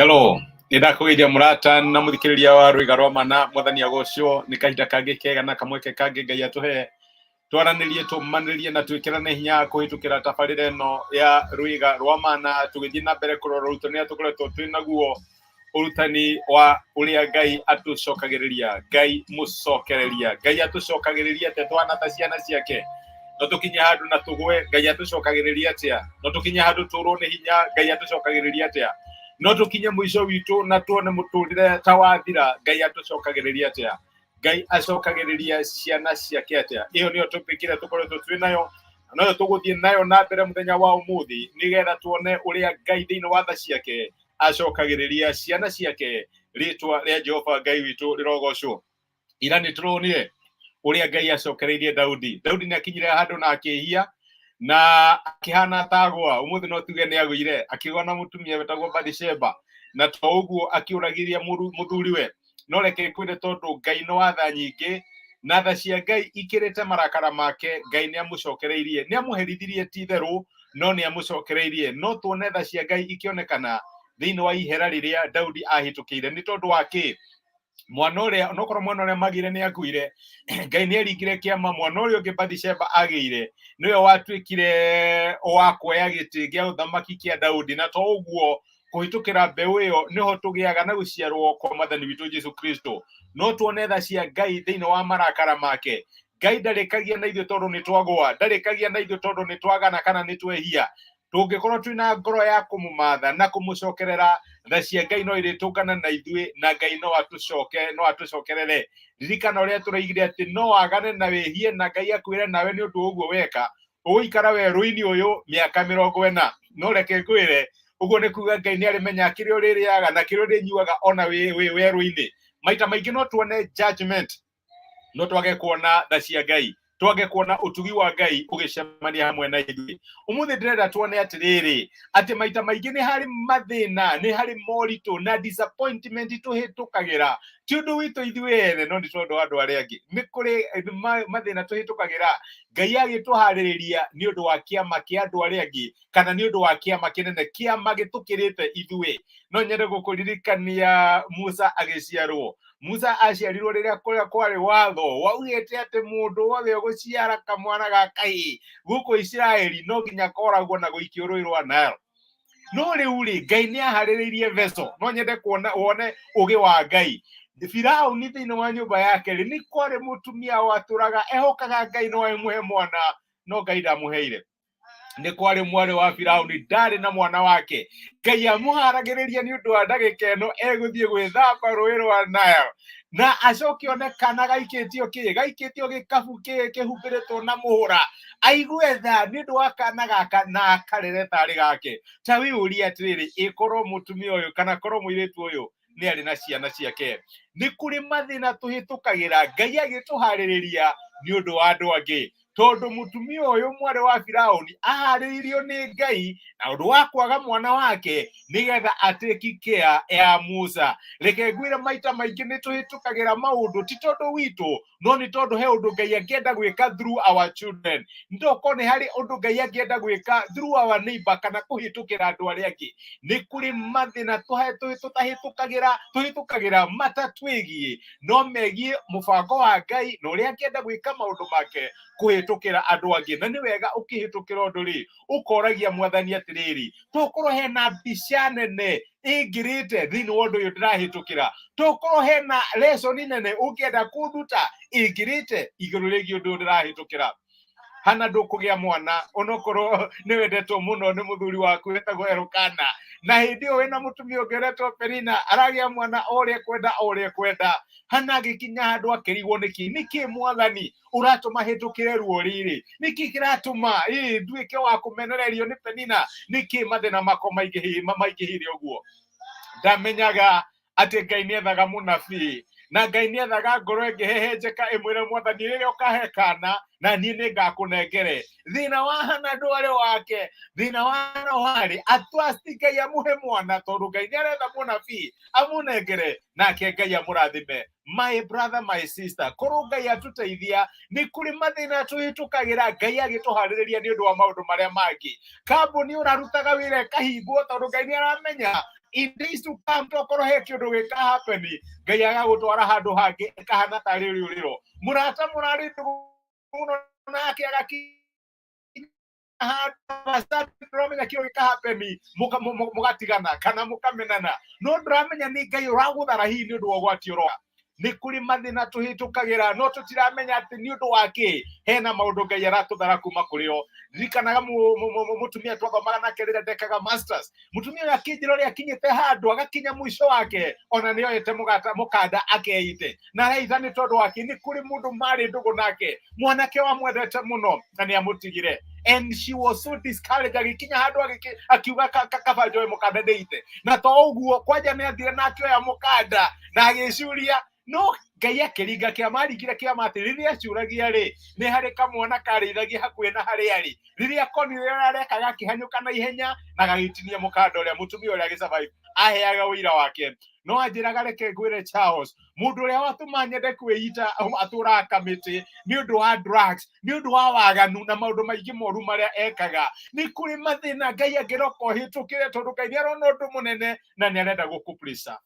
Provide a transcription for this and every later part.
Hello, nĩ ndakũgeithia mũrata na mũthikĩrĩria wa rwĩga rwa mana. Mwathani agocwo. Nĩ kahinda kangĩ kega na kamweke kangĩ Ngai atũhe twaranĩrie, tũmanĩrie na twĩkĩrane hinya kũhĩtũkĩra tabarĩra ĩno ya rwĩga rwa mana, tũgĩthiĩ na mbere kũrora ũrutani ũrĩa tũkoretwo twĩ naguo, ũrutani wa ũrĩa Ngai atũcokagĩrĩria. Ngai mũcokereria. Ngai atũcokagĩrĩria atĩa twana ta ciana ciake? No tũkinye handũ na tũgwe, Ngai atũcokagĩrĩria atĩa? No tũkinye handũ tũrwo nĩ hinya, Ngai atũcokagĩrĩria atĩa? No tũkinye mũico witũ na tuone mũtũrĩre ta wathira, Ngai atũcokagĩrĩria atĩa? Ngai acokagĩrĩria ciana ciake atĩa? Ĩyo nĩyo topic ĩrĩa tũkoretwo twĩ nayo, na noyo tũgũthiĩ nayo na mbere mũthenya wa ũmũthĩ, nĩgetha tuone ũrĩa Ngai thĩinĩ wa tha ciake acokagĩrĩria ciana ciake. Rĩtwa rĩa Jehova Ngai witũ rĩrogocwo. Ira nĩ tũronire ũrĩa Ngai acokereirie Daudi. Daudi nĩ akinyire handũ na akĩhia na akĩhana tagwa. Ũmũthĩ no tuge nĩ agũire, akĩgwa na mũtumia wetagwo Bathsheba, na to ũguo, akĩũragithia mũthuriwe. No reke ngwĩre, tondũ Ngai nĩ wa tha nyingĩ na tha cia Ngai ikĩrĩte marakara make, Ngai nĩ amũcokereirie. Nĩ amũherithirie ti itherũ, no nĩ amũcokereirie. No tuone tha cia Ngai ikĩonekana thĩinĩ wa ihera rĩrĩa Daudi ahĩtũkĩire. Nĩ tondũ wa kĩ? Mwana ũrĩa, onokorwo mwana ũrĩa magĩire nĩ akuire, Ngai nĩ aringire kĩama. Mwana ũrĩa ũngĩ Bathsheba agĩire nĩwe watuĩkire wa kuoya gĩtĩ gĩa ũthamaki kĩa Daudi, na to ũguo, kũhĩtũkĩra mbeũ ĩyo nĩho tũgĩaga na gũciarwo kwa Mwathani witũ Jesu Kristo. No tuone tha cia Ngai thĩinĩ wa marakara make. Ngai ndarĩkagia na ithuĩ tondũ nĩ twagũa, ndarĩkagia na ithuĩ tondũ nĩ twagana kana nĩ twehia. Tũngĩkorwo twĩna ngoro ya kũmũmatha na kũmũcokerera, tha cia Ngai no irĩtũngana na ithuĩ, na Ngai no atũcoke, no atũcokerere. Ririkana ũrĩa tũraigire atĩ no wagane na wĩhie na Ngai akwĩre nawe nĩ ũndũ ũguo weka ũgũikara werũ-inĩ ũyũ mĩaka 40. No reke ngwĩre, ũguo nĩ kuga Ngai nĩ arĩmenya kĩrĩa ũrĩrĩaga na kĩrĩa ũrĩnyuaga ona wĩ werũ-inĩ. Maita maingĩ no tuone judgment, no twage kuona tha cia Ngai, twage kuona ũtugi wa Ngai ũgĩcemania hamwe na ithuĩ. Ũmũthĩ ndĩrenda tuone atĩrĩrĩ, atĩ maita maingĩ nĩ harĩ mathĩna, nĩ harĩ moritũ na disappointment tũhĩtũkagĩra, ti ũndũ witũ ithuĩ ene, no nĩ tondũ wa andũ arĩa angĩ. Nĩ kũrĩ mathĩna tũhĩtũkagĩra Ngai agĩtũharĩrĩria nĩ ũndũ wa kĩama kĩa andũ arĩa angĩ, kana nĩ ũndũ wa kĩama kĩnene, kĩama gĩtũkĩrĩte ithuĩ. No nyende gũkũririkania Musa agĩciarwo. Musa aciarirwo rĩrĩa kũrĩa kwarĩ watho waugĩte atĩ mũndũ wothe ũgũciara kamwana ga kahĩĩ gũkũ Isiraeli no nginya koragwo na gũikio rũĩ rwa Nile. No rĩu rĩ, Ngai nĩ aharĩrĩirie vessel. No nyende kuona wone ũgĩ wa Ngai. Firauni thĩinĩ wa nyũmba yake rĩ, nĩ kwarĩ mũtumia watũraga ehokaga Ngai no amũhe mwana, no Ngai ndamũheire. Nĩ kwarĩ mwarĩ wa Firauni ndarĩ na mwana wake. Ngai amũharagĩrĩria nĩ ũndũ wa ndagĩka ĩno egũthiĩ gwĩthamba rũĩ rwa Nile, na acoke one kana gaikĩtio kĩ gaikĩtio gĩkabu kĩ kĩhumbĩrĩtwo na mũhũra, aigue tha nĩ ũndũ wa kana gaka na akarere tarĩ gake. Ta wĩyũrie atĩrĩrĩ, ĩkorwo mũtumia ũyũ kana korwo mũirĩtu ũyũ nĩ arĩ na ciana ciake? Nĩ kũrĩ mathĩna tũhĩtũkagĩra Ngai agĩtũharĩrĩria nĩ ũndũ wa andũ angĩ, tondũ mũtumia ũyũ mwarĩ wa Firauni aharĩrĩirio nĩ Ngai na ũndũ wa kwaga mwana wake nĩgetha atĩki care ya Musa. Reke ngwĩre, maita maingĩ nĩ tũhĩtũkagĩra maũndũ ti tondũ witũ, no nĩ tondũ he ũndũ Ngai angĩenda gwĩka through our children. Ndokorwo nĩ harĩ ũndũ Ngai angĩenda gwĩka through our neighbor kana kũhĩtũkĩra andũ arĩa angĩ. Nĩ kũrĩ mathĩna tũtahĩtũkagĩra, tũhĩtũkagĩra matatwĩgiĩ, no megiĩ mũbango wa Ngai na ũrĩa angĩenda gwĩka maũndũ make kũhĩtũkĩra andũ angĩ. Na nĩ wega ũkĩhĩtũkĩra ũndũ rĩ, ũkoragia Mwathani atĩrĩrĩ, tokorwo hena mbica nene ĩngĩrĩte thĩinĩ wa ũndũ ũyũ ndĩrahĩtũkĩra, tokorwo hena lesson nene ũngĩenda kũnduta ĩngĩrĩte igũrũ rĩgiĩ ũndũ ũyũ ndĩrahĩtũkĩra. Hana, ndũkũgĩa mwana onokorwo nĩ wendetwo mũno nĩ mũthuri waku wetagwo Elkana, na hĩndĩ ĩyo wĩna mũtumia ũngĩ ũretwo Penina aragĩa mwana o ũrĩa ekwenda, o ũrĩa ekwenda. Hana agĩkinya handũ akĩrigwo, nĩkĩ nĩkĩ Mwathani ũratũma hĩtũkĩre ruo rĩrĩ? Nĩkĩ kĩratũma ĩ nduĩke wa kũmenererio nĩ Penina? Nĩkĩ mathĩna makwa maingĩhire ũguo? Ndamenyaga atĩ Ngai nĩ ethaga mũnabii, na Ngai nĩ ethaga ngoro ĩngĩhehenjeka ĩmwĩre Mwathani, rĩrĩa ũkahe kana na niĩ nĩ ngakũnengere. Thĩna wa Hana ndwarĩ wake. Thĩna wa Hana warĩ atrust Ngai amũhe mwana, tondũ Ngai nĩ aretha mũnabii amũnengere nake Ngai amũrathime. My brother, my sister, korwo Ngai atũteithia, nĩ kũrĩ mathĩna tũhĩtũkagĩra Ngai agĩtũharĩrĩria nĩ ũndũ wa maũndũ marĩa mangĩ. Kambuni ũrarutaga wĩra ĩkahingwo tondũ Ngai nĩ aramenya. In days to come tokorwo he kĩũndũ gĩka happen, Ngai agagũtwara handũ hangĩ ĩkahana tarĩ rĩũrĩro. Mũrata mũrarĩ ndũgũ mũno nake agakinya handũ ndũramenya kĩo gĩka happen, mũgatigana kana mũkamenana, no ndũramenya nĩ Ngai ũragũthara hihi nĩ ũndũ wa ũgwati ũroka. Nĩ kũrĩ mathĩna tũhĩtũkagĩra no tũtiramenya atĩ nĩ ũndũ wa kĩ hena maũndũ Ngai aratũthara kuma kũrĩ o. Ririkanaga mũtumia twathomaga nake rĩrĩa ndekaga masters, mũtumia ũyũ akĩnjĩra ũrĩa akinyĩte handũ agakinya mũico wake, ona nĩ oete mũkanda akeite na areita nĩ tondũ wake. Nĩ kũrĩ mũndũ marĩ ndũgũ nake, mwanake wamwendete mũno, na nĩ amũtigire, and she was so discouraged, agĩkinya handũ akiuga kaba njoe mũkanda ndĩite. Na to ũguo, kwanja nĩ athire na akĩoya mũkanda na agĩcuria, no Ngai akĩringa kĩama, aringire kĩama atĩ rĩrĩa acuragia rĩ, nĩ harĩ kamwana karĩithagia hakuhĩ na harĩa arĩ. Rĩrĩa konire ũrĩa arekaga, akĩhanyũka na ihenya na gagĩtinia mũkanda ũrĩa. Mũtumia ũrĩa agĩsurvive, aheaga ũira wake, no anjĩraga, "Reke ngwĩre Charles, mũndũ ũrĩa watũma nyende kwĩita atũraga kamĩtĩ nĩ ũndũ wa drugs, nĩ ũndũ wa waganu na maũndũ maingĩ moru marĩa ekaga." Nĩ kũrĩ mathĩna Ngai angĩroka ũhĩtũkĩre, tondũ Ngai nĩ arona ũndũ mũnene na nĩ arenda gũkũ.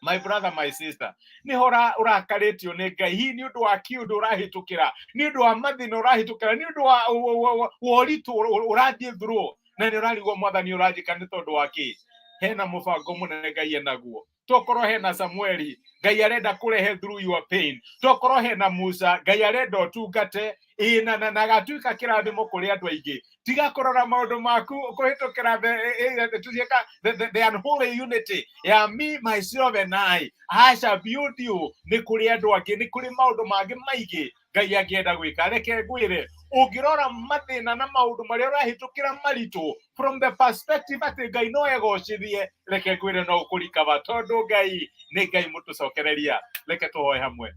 My brother, my sister, nĩho ũrakarĩtio nĩ Ngai hihi nĩ ũndũ wa kĩũndũ ũrahĩtũkĩra, nĩ ũndũ wa mathĩna ũrahĩtũkĩra, nĩ ũndũ wa ũritũ ũrathiĩ through, na nĩ ũrarigwo, "Mwathani, ũranjĩka nĩ tondũ wa kĩ?" Hena mũbango mũnene Ngai enaguo. Tokorwo hena Samueli Ngai arenda kũrehe through your pain, tokorwo hena Musa Ngai arenda ũtungate ĩ na agatuĩka kĩrathimo kũrĩ andũ aingĩ. Tiga kũrora maũndũ maku kũhĩtũkĩra tũciĩka the unholy unity ya me, myself and I shall build you. Nĩ kũrĩ andũ angĩ, nĩ kũrĩ maũndũ mangĩ maingĩ Ngai angĩenda gwĩka. Reke ngwĩre, ũngĩrora mathĩna na maũndũ marĩa ũrahĩtũkĩra maritũ from the perspective atĩ Ngai no egocithie, reke ngwĩre no ũkũrikaba, tondũ Ngai nĩ Ngai mũtũcokereria. Reke tũhoe hamwe.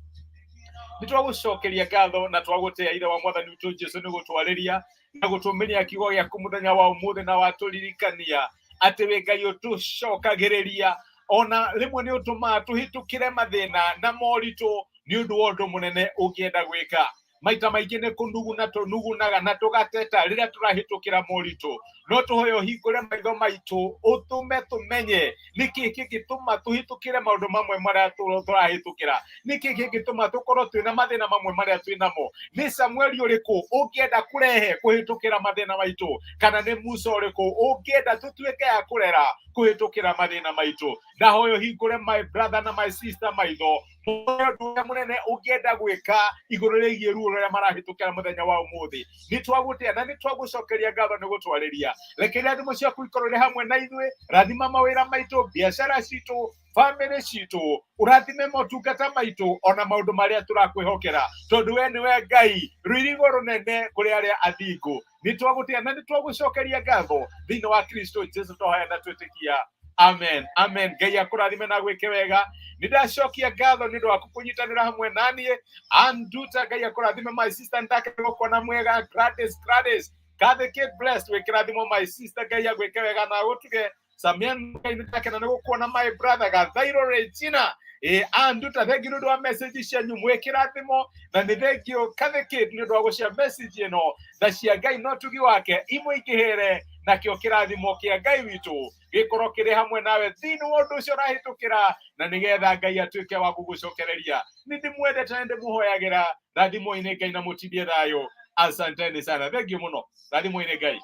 Nĩ twagũcokeria ngatho na twagũtĩa, Ithe wa Mwathani witũ Jesu, nĩ gũtwarĩria na gũtũmĩria kiugo gĩaku mũthenya wa ũmũthĩ, na watũririkania atĩ wĩ Ngai ũtũcokagĩrĩria, ona rĩmwe nĩ ũtũmaga tũhĩtũkĩre mathĩna na moritũ nĩ ũndũ wa ũndũ mũnene ũngĩenda gwĩka. Maita maingĩ nĩ kũnuguna tũnugunaga na tũgateta rĩrĩa tũrahĩtũkĩra moritũ, no tũhoe ũhingũre maitho maitũ, ũtũme tũmenye nĩkĩ kĩngĩtũma tũhĩtũkĩre maũndũ mamwe marĩa tũrahĩtũkĩra, nĩkĩ kĩngĩtũma tũkorwo twĩna mathĩna mamwe marĩa twĩ namo. Nĩ Samueli ũrĩkũ ũngĩenda kũrehe kũhĩtũkĩra mathĩna maitũ, kana nĩ Musa ũrĩkũ ũngĩenda tũtuĩke a kũrera kũhĩtũkĩra mathĩna maitũ? Ndahoya ũhingũre my brother na my sister maitho mone ũndũ ũrĩa mũnene ũngĩenda gwĩka igũrũ rĩgiĩ ruo rũrĩa marahĩtũkĩra mũthenya wa ũmũthĩ. Nĩ twagũtĩa na nĩ twagũcokeria ngatho nĩ gũtwarĩria. Reke irathimo ciaku ikorwo irĩ hamwe na ithuĩ. Rathima mawĩra maitũ, biacara citũ, bamĩrĩ citũ, ũrathime motungata maitũ ona maũndũ marĩa tũrakwĩhokera, tondũ we nĩwe Ngai rũirigo rũnene kũrĩ arĩa athingu. Nĩ twagũtĩa na nĩ twagũcokeria ngatho thĩinĩ wa Kristo Jesu twahoya na twĩtĩkia, amen, amen. Ngai akũrathime na gwĩke wega. Nĩ ndacokia ngatho nĩ ũndũ waku kũnyitanĩra hamwe na niĩ. Anduta, Ngai akũrathime. My sister, ndake gũkuona mwega. Gladys, Gladys Kathy Kate Blessed, wĩkĩrathimo my sister. Ngai agwĩke wega na agũtuge. Samian, Ngai nĩ ndakena nĩ gũkuona. My brother Gathairo Regina, anduta, thengi nĩ ũndũ wa message cianyu, mwĩkĩrathimo. Na nĩ thengio Kathy Kate nĩ ũndũ wa gũcia message ĩno. Tha cia Ngai no tugi wake imũingĩhĩre, nakĩo kĩrathimo kĩa Ngai witũ gĩkorwo kĩrĩ hamwe nawe thĩinĩ wa ũndũ ũcio ũrahĩtũkĩra, na nĩgetha Ngai atuĩke wa gũgũcokereria. Nĩ ndĩmwendete na ndĩmũhoyagĩra. Rathimwo-inĩ Ngai na mũtindie thayũ. Asanteni sana, thengiũ mũno, rathimwo-inĩ Ngai.